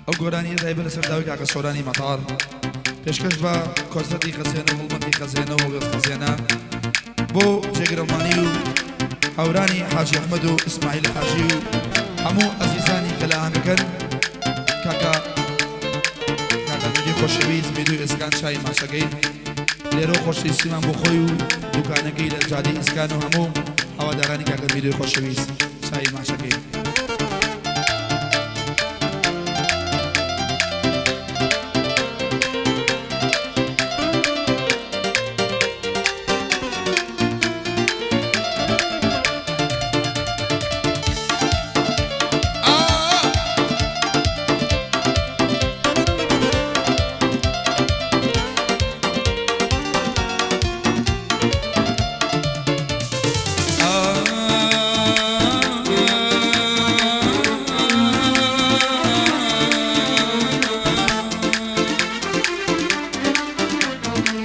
ئەو گۆرانیە تایبەت لەسەر داوای کاکە سۆرانی مەتار پێشکەش بە کۆسرەتی خەزێنە و هەڵمەتی خەزێنە و هەڵوێست خەزێنە بۆ جێگرەڵمانی و هاورانی حاجی ئەحمەد و ئیسماعیل حاجی و هەموو ئەزیزانی کە لە ئاهەنگەکەن کاکە کاکە میدوی خۆشەویست میدوی ئێسکان چای ماچەکەی لێرە خۆشەویستیمان بۆ خۆی و دوکانەکەی لە جادەی ئیسکان و هەموو هەوادارانی کاکە میدوی خۆشەویست چای ماچەکەی.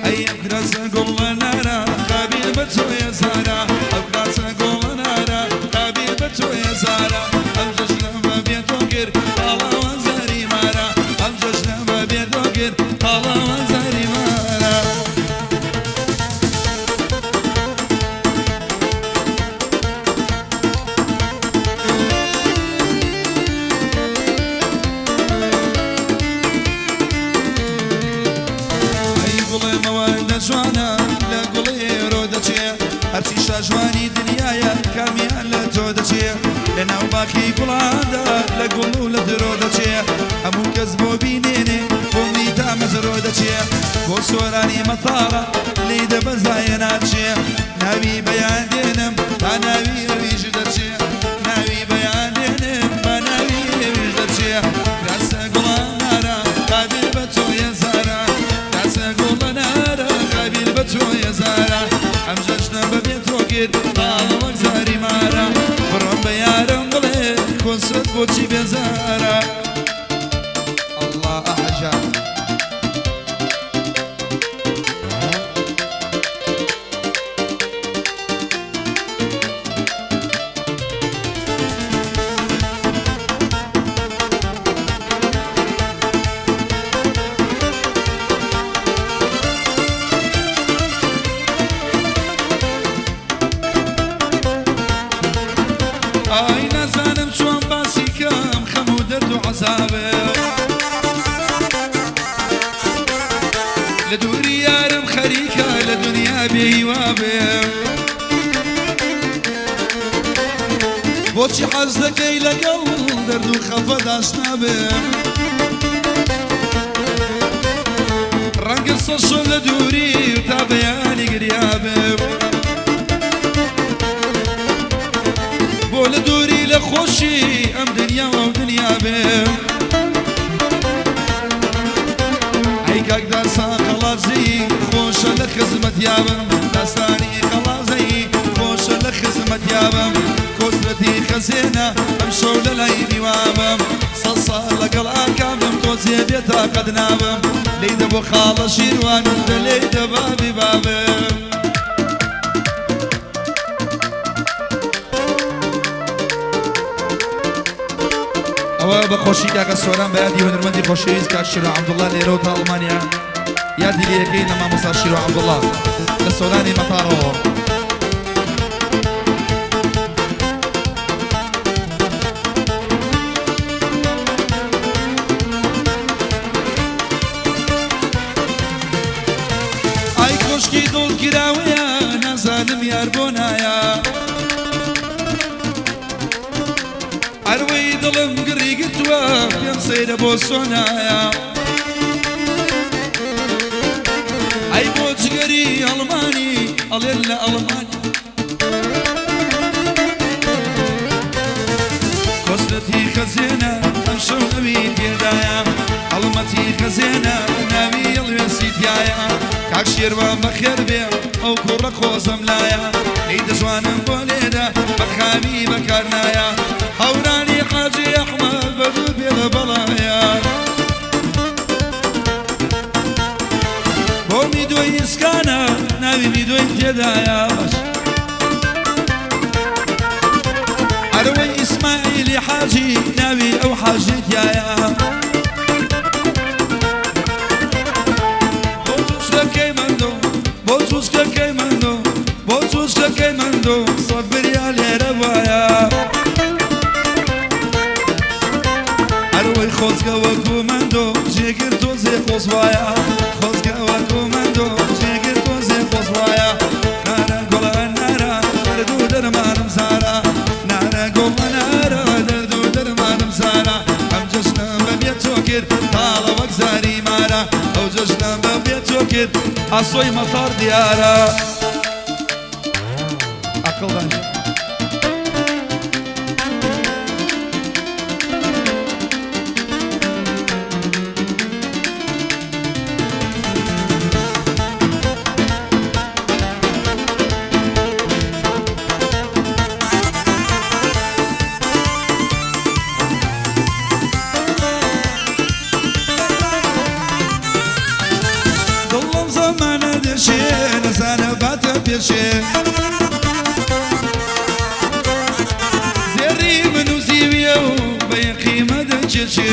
ئەی ئەم کراسە گوڵە نارا قابیل بە تۆیە زارا، ئەو کراسە گوڵە نارا قابیل بە تۆیە زارا، ئەم جەژنە بە بێ تۆ کرد پاڵەوان زاری مارا، ئەم جەژنە بە بێ تۆ کرد پاڵەوان زاری مارا. ئەی گوڵێ مەوەندە جوانە لە گوڵێ رۆ دەچێ، هەرچی شاژوانی دنیایە کامیان لە تۆ دەچێ، لە ناو باخی گوڵاندا لە گوڵ و لە درۆ دەچێ، هەموو کەس بۆ بینێنێ بۆ منی تامەزرۆ دەچێ، بۆ سۆرانی مەتاڕە لێی دەبەزایە ناچێ، ناوی بەیان دێنم با ناوی ئەویش دەچێ، ناوی بەیان دێنم با ناوی ئەویش دەچێ، کراسە گوڵە نارا قابیل بە تۆیە زارا، کراسە گوڵە نارا قابیل بە تۆیە زارا، ئەم جەژنە بە بێ تۆ کرد تاڵە وەک زاری مارا، بڕۆم بە یارم بڵێ کۆسرەت بۆچی بێزارە. ئەڵڵا ئەحەجا. ئای نازانم چۆن باسی کەم خەم و دەرد و عەزابم، لە دووری یارم خەریکە لە دنیا بێ هیوا بم. بۆچی حەز دەکەی لەگەڵ دەرد و خەفەت ئاشنا بم؟ ڕەنگە سەد شەو لە دووری و تا بەیانی گریا بم. بۆ لە دووری لە خۆشی ئەم دنیا و ئەو دنیا بم. ئەی کاک داستان قەڵافزی خۆشە لە خزمەت یابم، داستانی قەڵافزی خۆشە لە خزمەت یابم، کۆسرەتی خەزێنە ئەم شەو لە لای میوابم، سەد ساڵ لەگەڵ ئاکامم تۆزێ بێتاقەت نابم، لێی دە بۆ خاڵە شیروان دە لێی دە بابی بابم. ئەوە بە خۆشی کاکە سۆران بە یادی هونەرمەندی خۆشەویست کاک شیرۆ عەبدوڵڵا لێرەوە تا ئەڵمانیا یادی لێ ئەکەین لە مامۆستا شیرۆ عەبدوڵڵا لە سۆرانی مەتاڕەوە. ئای کۆشکی دڵ کراوەیە نازانم یار بۆ نایە، ئەروەی دڵم گڕی گرتووە پێم سەیرە بۆ سۆنایە. ئەی بۆ جگەری ئەڵمانی ئەڵێن لە ئەڵمانی، کۆسرەتی خەزێنە ئەم شەو ئەوی تێدایە، هەڵمەتی خەزێنە ناوی هەڵوێستی تایە، کاک شێروان بەخێر بێ ئەو کوڕە قۆزەم لایە، لێی دەجوانم بۆ لێرە بە خاوی بەکار نایە، هەورانی حاجی ئەحمەد بە دوو پێ لە بەڵایە، بۆ میدۆی ئیسکانە ناوی میدۆی تێدایە، ئەرەوەی ئیسماعیلی حاجی ناوی ئەو حاژەی تایە. بۆ چوچکەکەی مندۆ، بۆ چوچکەکەی مندۆ، بۆ چوچکەکەی مندۆ، سەبریا لێرە وایە. هەروەی خۆزگە وەکو مندۆ جێگر تۆزێ قۆز وایە، خۆزگە وەکو مندۆ جێگر تۆزێ قۆز وایە. نارە گوڵە نارە دەرد و دەرمانم زارە، نارە گوڵە نارە دەرد و دەرمانم زارە. ئەم جەژنەم بەبێ تۆ کرد تاڵە وەک زاری مارە، ئەو جەژنەم بەبێ تۆ کرد ئاسۆی مەتار دیارە. ئەقڵ دانیش. دڵم زەمانە دەشێ نەزانە باتە پێشێ، زێڕی من و زیویە و بەیەقیمە دەچێشێ.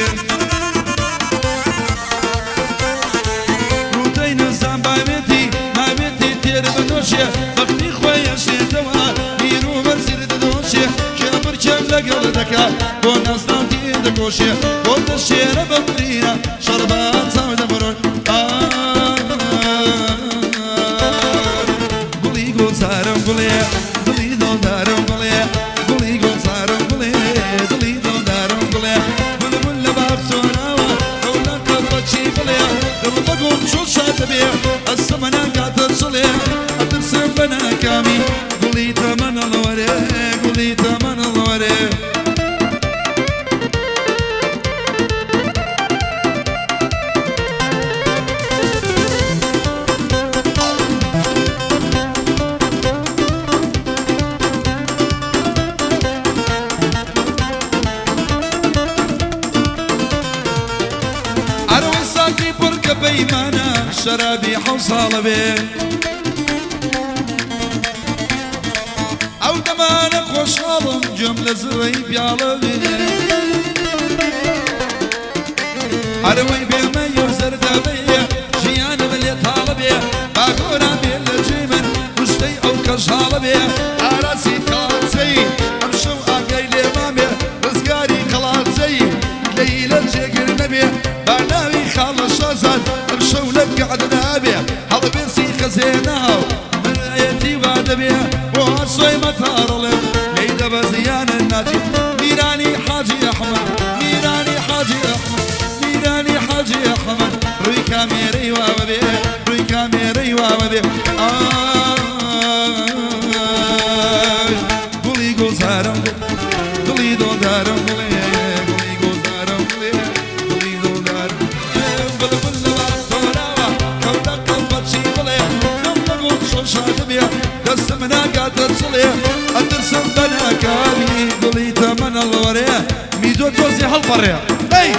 ڕووتەی نەزان باوێتی ماوێتی تێر بنۆشێ، بەختی خۆی ئەشێتەوە میر و وەزیر دەدۆشێ. کێبڕکێم لەگەڵ دەکا بۆ ناسناو تێدەکۆشێ، بۆ دەشێرە بەبرینە شەڕ بە چاو دەبڕۆن. گوڵی گوڵزارم گوڵێ دڵی دڵدارم گوڵێ، گوڵی گوڵزارم گوڵێ دڵی دڵدارم گوڵێ. بولبول لە باخ چۆناوە ئەو لە قەپەچی گوڵێ، دڵ بە گوڵ چۆن شاد دەبێ ئەسەمە ناگاتە چڵێ. ئەترسم بە ناکامی گوڵی تەمەنەڵوەرێ، گوڵی تەمەنەڵوەرێ. ئەرەوەی ساقی پڕ کە پەیمانە شەرابی حەو ساڵە بێ، ئەو دەمانە خۆشحاڵم گوێم لە زڕەی پیاڵە بێ. ئەرەوەی بێمە و زەردە بێ ژیانم لێ تاڵە بێ، باگۆران بێ لە جێی من کوشتەی ئەو کەژاڵە بێ. ئاراسی کاڵچەی ئەمشەو ئاگای لێمان بێ، ڕزگاری قەڵاچەی لەیلە جێگر نەبێ. با ناوی خاڵە شازاد ئەمشەو لە گەعدە نابێ، هەڵبێسی خەزێناو منەتی وا دەبێ. بۆ ئاسۆی مەتارەڵێم لێی دەبەزیانە ناچێ. میرانی حاجی ئەحمەد، میرانی حاجی ئەحمەد، میرانی حاجی ئەحمەد، ڕووی کامێرەی واوە بێ، ڕووی کامێرەی واوە بێ. ئای گوڵی گوڵزارم دڵی دڵدارم گوڵێ، گوڵی گوڵزارم گوڵێ دڵی دڵدارم. بلبل لە باخ تۆراوە کەوتە قەڵبەچی بڵێ، دڵ لە گوڵ چۆن شاد بێ دەستم ناگاتە چڵێ. ئەترسم بە ناکامی گوڵی تەمەنەڵوەرێ، میدۆ تۆزی هەڵپەڕێ. ئەی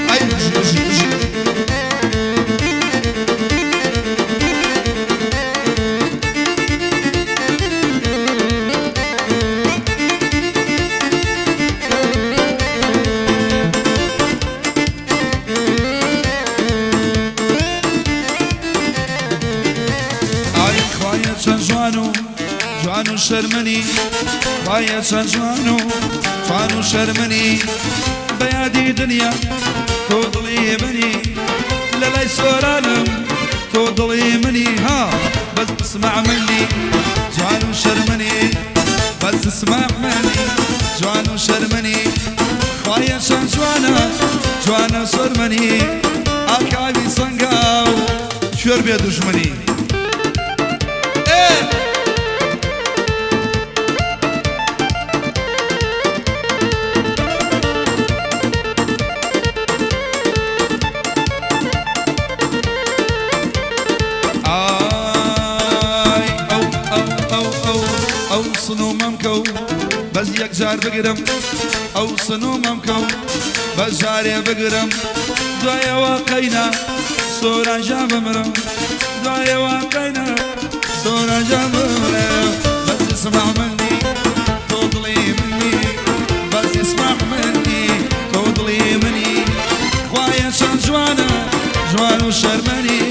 ئەی بژی بژی بژی. ئای خوایە چەند جوان و جوان و شەرمنی، خوایە چەند جوان و جوان و شەرمنی. بە یادی دنیا تۆ دڵی منی، لە لای سۆرانم تۆ دڵی منی. ها بەس اسمع منی جوان و شەرمنی، بەس اسمع منی جوان و شەرمنی. خوایە چەند جوانە جوانە شەرمنی، ئاکاوی سەنگاو کوێر بێ دوژمنی. ئێ ئای ئەو ئەو ئەو ئەو ئەو سنومەم کەو بەس یەکجار بگرم، ئەو سنومەم کەو بەس جارێ بگرم. دوایەوە قەینا سۆرانجا بمرم، دوایەوە قەینا سۆران جان بمرم. بەس اسمع منی تۆ دڵی منی، بەس اسمع منی تۆ دڵی منی. خوایە چەند جوانە جوان و شەرمەنی،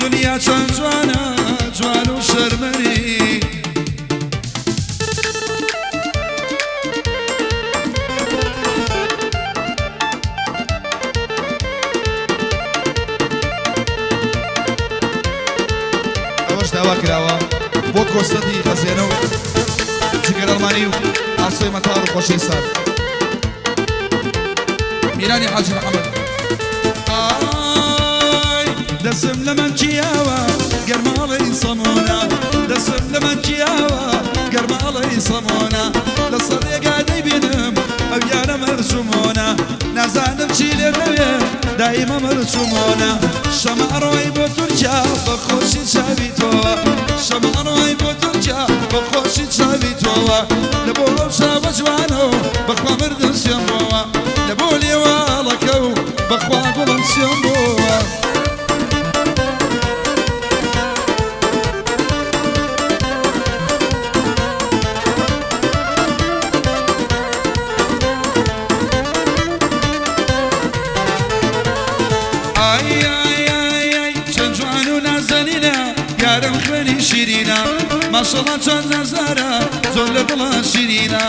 دنیا چەند جوانە جوان و شەرمەنی. ئەوەش داوا کراوە بۆ کۆسەتی خەزێنە و جگەر ئەڵمانی و ئاسۆی مەتاڕ و خۆشەویستان میرانی حاجی محەممەد. ئای دەسم لە مەنجیاوە گەرماڵەی سەمۆنە، دەسم لە مەنجیاوە گەرماڵەی سەمۆنە. لەسەر ڕێگا دەیبینم ئەو یارە مەرچومۆنە، نازانم چی لێ دەوێ دایمە مەرچومۆنە. شەمە ئەڕۆی بۆ تورکیا بە خۆشی چاوی تۆوە، شەمە ئەڕۆی بۆ تورکیا بە خۆشی چاوی تۆوە. لە بۆ ئەو چاوە جوانە و بەخوا مردم سێم بۆوە، لە بۆ لێواڵەکە و بەخوا گوڵم سێم بۆوە. ئای ئای ئای ئای چەند جوان و نازەنینە یارم خوێنی شیرینە، ماشەڵا چەند نازارە زۆر لە دڵە شیرینە.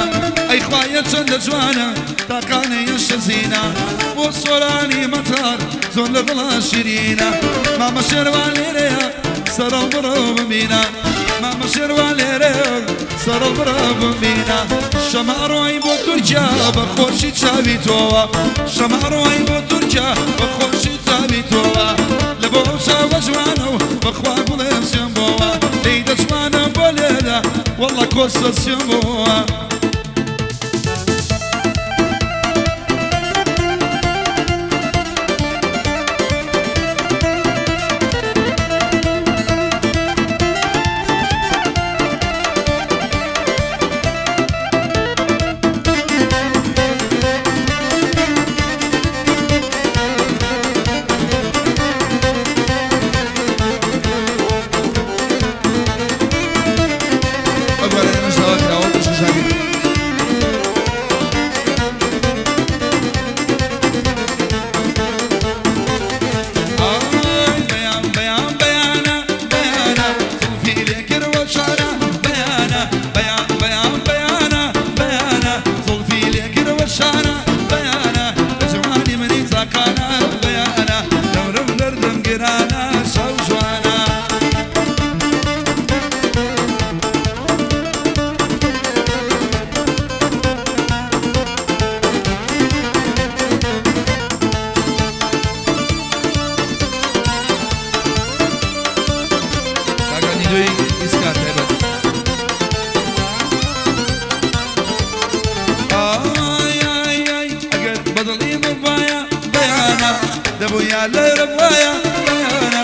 ئەی خوایە چەندە جوانە تاقانەیە شەزینە، بۆ سۆرانی مەتار زۆر لە دڵە شیرینە. مامە شێروان لێرەیە سەرەڵ بڕە ببینە، مامە شێروان لێرەیە سەرەڵ بڕە ببینە. شەمە ئەڕۆی بۆ تورکیا بە خۆشی چاوی تۆوە، شەمە ئەڕۆی بۆ تورکیا بە خۆشی چاوی تۆوە. لە بۆ ئەو چاوە جوانە و بەخوا گوڵێم سێم بۆوە، لێی دەجوانم بۆ لێرە وەڵڵا کۆسە سێم بۆوە. ئەو گۆرانیانەش داوا کراوە پێشکەش ناکەین. ئای بەیان بەیان بەیانە بەیانە زوڵفی لێ کردوە شانە، بەیانە بەیان بەیان بەیانە بەیانە زوڵفی لێ کردوە شانە، بەیانە لە جوانی منی تاقانە، بەیانە دەورم دەردم گرانە شەو جوانە. کاکە نیدۆی ئیسکار تایبەت. ئای ئای ئای ئەگەر بەدڵی من وایە بەیانە، دەبوویا لێرە وایە بەیانە،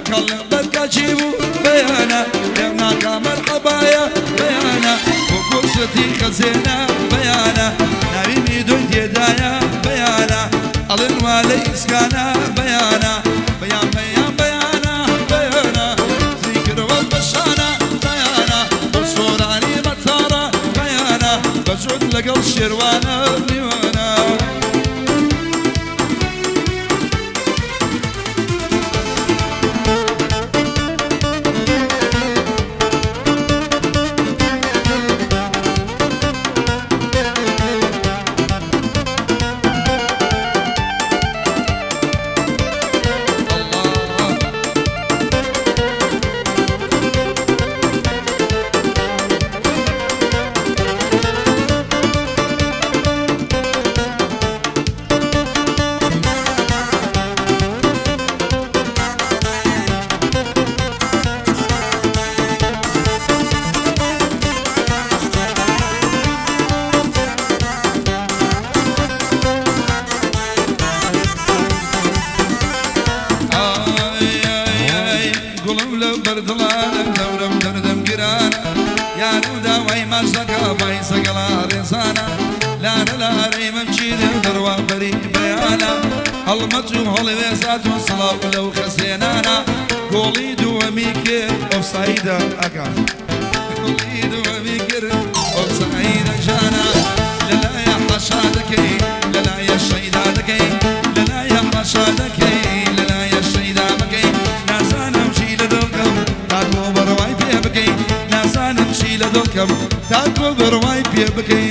کەڵم بەرکاچی بوو بەیانە، لێم ناکا مەرحەبایە بەیانە، بۆ کۆسەتی خەزێنە بەیانە، ناوی میدۆی تێدایە بەیانە، ئەڵێن وا لە ئیسکانە بەیانە. بەیان بەیان بەیانە بەیانە زیکرەوە بەشانە بەیانە، بۆ سۆرانی مەتارە بەیانە، بەجوت لەگەڵ شێروانە میوانە. الله. ئای ئای ئای گوڵم لە بەردڵانم دەورم دەردم گرانە، یار و داوای ماچ دەکا بای سەگەڵا ڕێزانە، لارە لارەی من چی دێ دەڕوا بەری بەیانە. هەڵمەت و هەڵوێزات و سڵاو لەو خەزێنانە. گۆڵی دووەمی کرد ئۆفسایدە ئەگا، گۆڵی دووەمی کرد ئۆفسایدە ژانە. لەلایە حەشا دەکەی، لەلایە شەیدا دەکەی، لەلایە حەشا دەکەی، لەلایە شەیدا بکەی. نازانم چی لە دڵکەم تاکۆ بڕوای پێ بکەی، نازانم چی لە دڵکەم تاکۆ بڕوای پێ بکەی.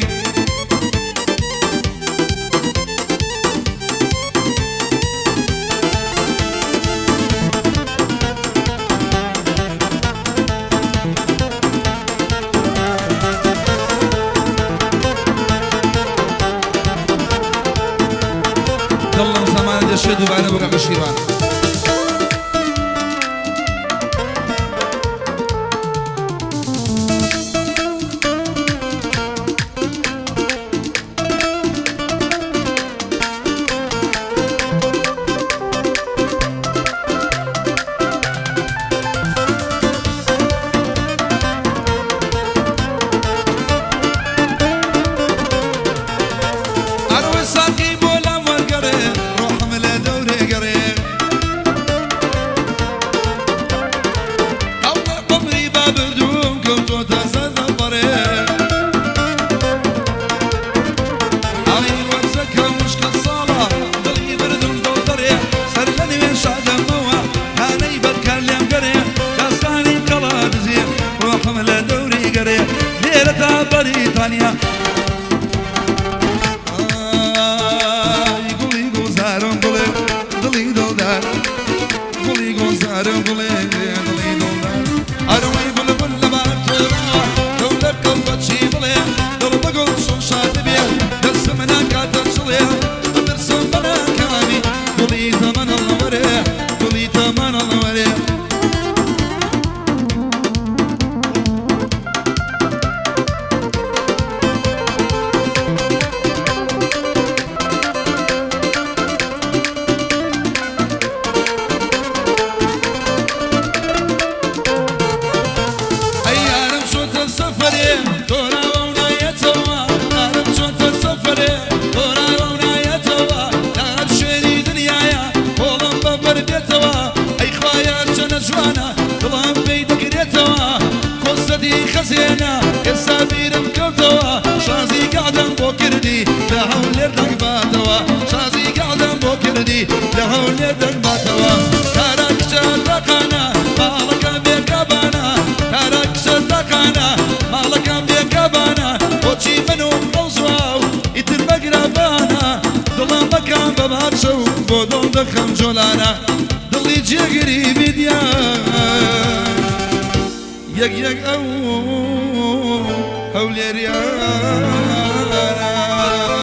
دڵم زەمانە دەشێت دووبارە بۆ کاکە شیروان. ئەروە ساقی بۆ لام وەرگەڕێ، ڕۆحم لە دەورێ گەڕێ. ئەوە عومری بابردووم کەوتۆتە سەر دەپەڕێ. ئای وەرزەکە وشکە ساڵە، دڵی بردم دڵ دەڕێ. سەر لە نوێ شادەمەوە، هانەی بەدکار لێم گەڕێ. داستانی قەڵا دزێ، ڕۆحم لە دەوری گەڕێ. لێرە تا بەریتانیا. ئای گوڵی گوڵزارم گوڵێ دڵی دڵدار، گوڵی گوڵزارم گوڵێ دڵی دڵدار. ئەرەوەی بولبول لە بار تۆراوە، دەولە کەڵبەچی بڵێ. دڵ بە گوڵ چۆن شاد بێ، دەستم ناکاتە چڵێ. ئەترسم بە ناکامی، گوڵی تەمەن هەڵوەرێ، گوڵی تەمەن هەڵوەرێ. ئەی یارم چۆتە سەفەرێ، تۆراوە و نایەتەوە. یارم چۆتە سەفەرێ، تۆراوە و نایەتەوە. لە هەر شوێنی دنیایە خۆڵم بە بەر بێتەوە. ئەی خوایە چەنە جوانە، دڵم پێی دەکرێتەوە. کۆسەدی خەزێنە ئێستا بیرم کەوتەوە. شازی گەعدەم بۆ کردی لە هەولێر دەنگباتەوە، شازی گەعدەم بۆ کردی لە هەولێر دەنگباتەوە. تارا کچە تاقانە، ماڵەکە بێکابانە. تارا کچە تاقانە، ماڵەکەم بێکابانە. بۆچی من و ئەو زواو ئیتر بەگرابانە. دڵم بەکام بە باخچە و بۆ دڵ دەخەم جۆلانە. دڵی جێگری میدیا یەک یەک ئەو هەولێریانە.